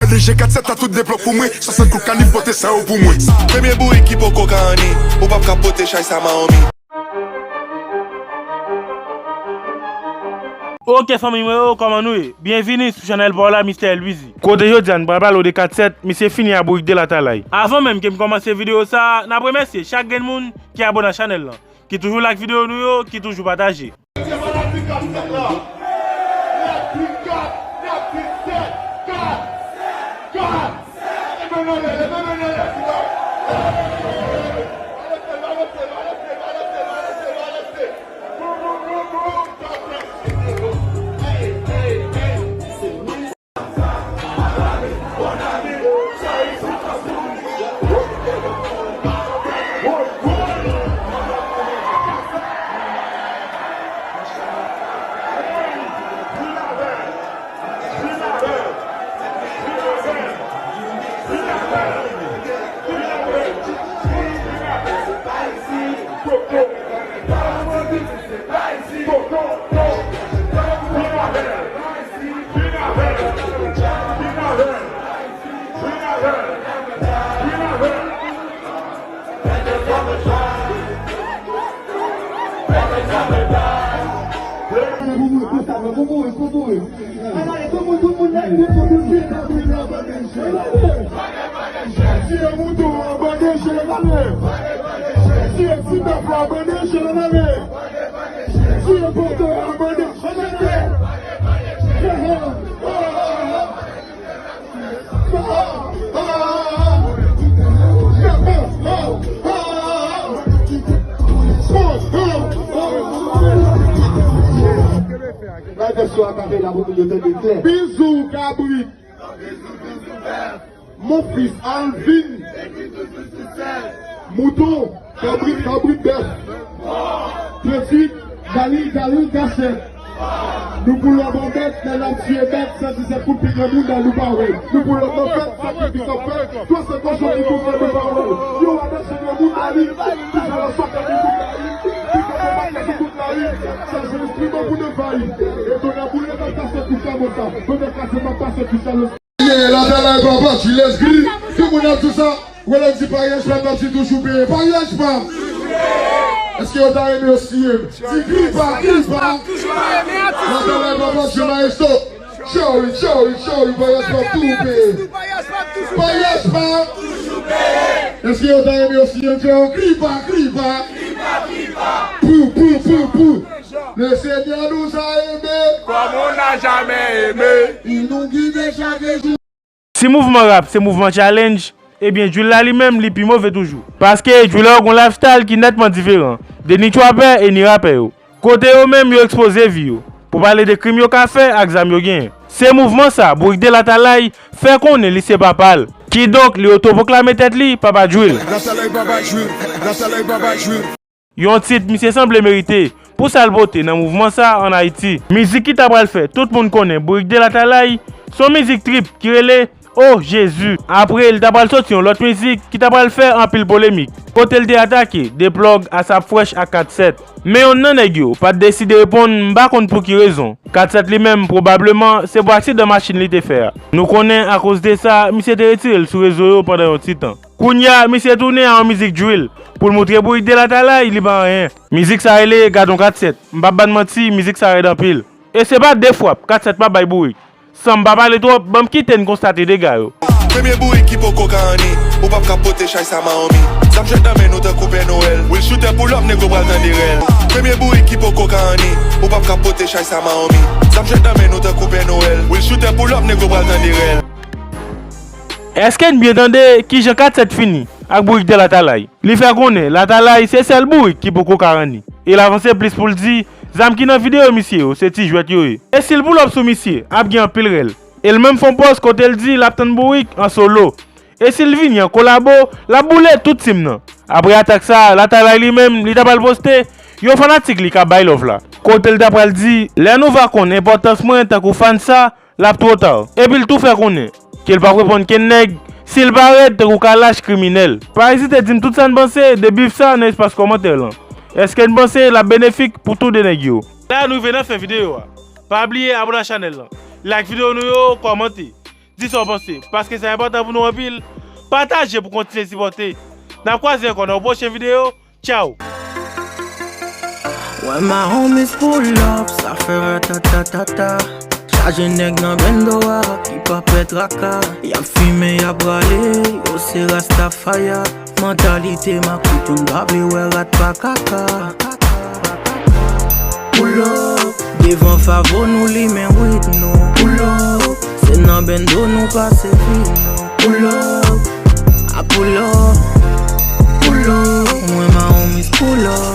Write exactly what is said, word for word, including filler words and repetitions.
P G kat sèt a tout deplòk pou mwen, swasant kout kanif pote sa yo pou mwen. Premye bourik ki poko ka anni, ou p ap ka pote chay sa Mawomi. Ok fanmi mwen yo, kòman nou ye? Byenvini sou chanèl pa w la, Mistè Louizy. Kote jodi a n pral pale w de kat sèt, misye fini a bourik de Latalay. Avan menm ke m kòmanse videyo sa a, n ap remèsye chak grenn moun ki abòne a chanèl lan, ki toujou like videyo nou yo, ki toujou pataje. Bizou kabrit. Mon fils Alvin. Mouton, kabrit, kabrit bèf. Tranntuit, Dali, Dali, kachèt. Nou pou lòm an bèt, lè n ap tiye bèt, san disèt kout pik nan moun nan nou pa wè. Nou pou lòm an fèt, sakrifis an fèt, twa sèt kochon ki pou fè nou pa wè. Yo, adan chan nan moun Dali, ki fè lòt sòt nan moun Dali, ki fè lòt sòt nan moun Dali, chaje enstriman pou nou vayi. E tonè boule, m ap pase kou sa, bon sa, tonè kase, m ap pase kou sa, Latalay papa, tu laisses gri. Tout moun ap di sa. Wè lè di paryaj pa m, n ap di toujou peye. Paryaj pa m. Èske yo ta renmen yo siye m? Di gri pa, gri pa. Latalay papa, tu maestro. Chori, chori, chori, paryaj pa m, toujou peye. Paryaj pa m. Èske yo ta renmen yo siye m? Gri pa, gri pa. Pou, pou, pou, pou. Le Seigneur nous a aimés. Comme on n'a jamais aimé. Il nous guide chaque jour. Si mouvman rap se mouvman challenge, ebyen drill la li menm li pi move toujou. Paske drill la yo gon lifestyle ki nètman diferan de ni trapè e ni rapè yo. Kote yo menm yo ekspoze vi yo pou pale de krim yo ka fè ak zam yo genyen. Se mouvman sa Bourik de Latalay fè konnen li se papa l. Kidonk li otopwoklame tèt li papa drill. Latalay papa drill, Latalay papa drill. Yon tit misye sanble merite pou sa l pote nan mouvman sa ann Ayiti. Mizik ki ta pral fè tout moun konnen Bourik de Latalay, se yon mizik trip ki rele Oh Jezi. Apre, li ta pral soti yon lòt mizik ki ta pral fè anpil polemik, kote l te atake Deplòg, Asap Fresh ak kat sèt. Men yonn nan nèg yo pa t deside reponn, m pa konn pou ki rezon. Kat sèt li menm, pwobableman, se pou aksidan machin li te fè a. Nou konnen, akoz de sa, misye te retire l sou rezo yo pandan yon ti tan. Kounye a, misye tounen a yon mizik drill pou l moutre Bourik de Latalay li pa anyen. Mizik sa rele Gad on kat sèt. M p ap bann manti, mizik sa rèd anpil. E se pa de fwap kat sèt pa bay Bourik. San m pa pale twòp, ban m kite n konstate dega yo. Premye bourik ki poko ka anni, ou p ap ka pote chay sa Mawomi. Zam jwèt nan men nou tankou Pè Nwèl. Will Shooter pull up, nego pral tande rèl. Premye bourik ki poko ka anni, ou p ap ka pote chay sa Mawomi. Zam jwèt nan men nou tankou Pè Nwèl. Will Shooter pull up, nego pral tande rèl. Èske n byen tande kijan kat sèt fini ak Bourik de Latalay? Li fè konnen Latalay se sèl bourik ki poko ka ranni. E l avanse plis pou l di, zam ki nan videyo misye yo se ti jwèt yo ye. E si l pull up sou misye, ap gen anpil rèl. E l menm fè yon pòz kote l di l ap tann Bourik an solo. E si l vini an kolabo, l ap boule tout team nan. Apre atak sa, Latalay li menm, li ta pral poste yon fanatik li k ap bay love la. Kote l ta pral di, lè nou va konn enpòtans mwen tankou fan sa, l ap twò ta. Epi l tou fè konnen ke l p ap reponn kenn nèg si l pa rèd tankou Kalash kriminèl. Pa ezite di m tout sa n panse de bif sa nan espas kòmantè lan. Èske n panse l ap benefik pou tou de nèg yo? La nou rive nan fen videyo a. Pa bliye abòne a chanèl lan, like videyo nou yo, kòmante. Di sa w panse, paske sa enpòtan pou nou anpil. Pataje pou kontinye sipòte. N ap kwaze ankò nan yon pwochen videyo. Tchaw! When my homies pull up, sa fè ratatatata. Chaje nèg nan bendo a, ki pa pè traka. Y ap fimen, y ap rale, yo se Rastafaya. Mantalite makout, youn pa vle wè rat pa kaka. Pull up, devan favo nou limen wid nou. Pull up, se nan bendo nou pase vi nou. Pull up, a pull up, pull up. Mwen my homies pull up.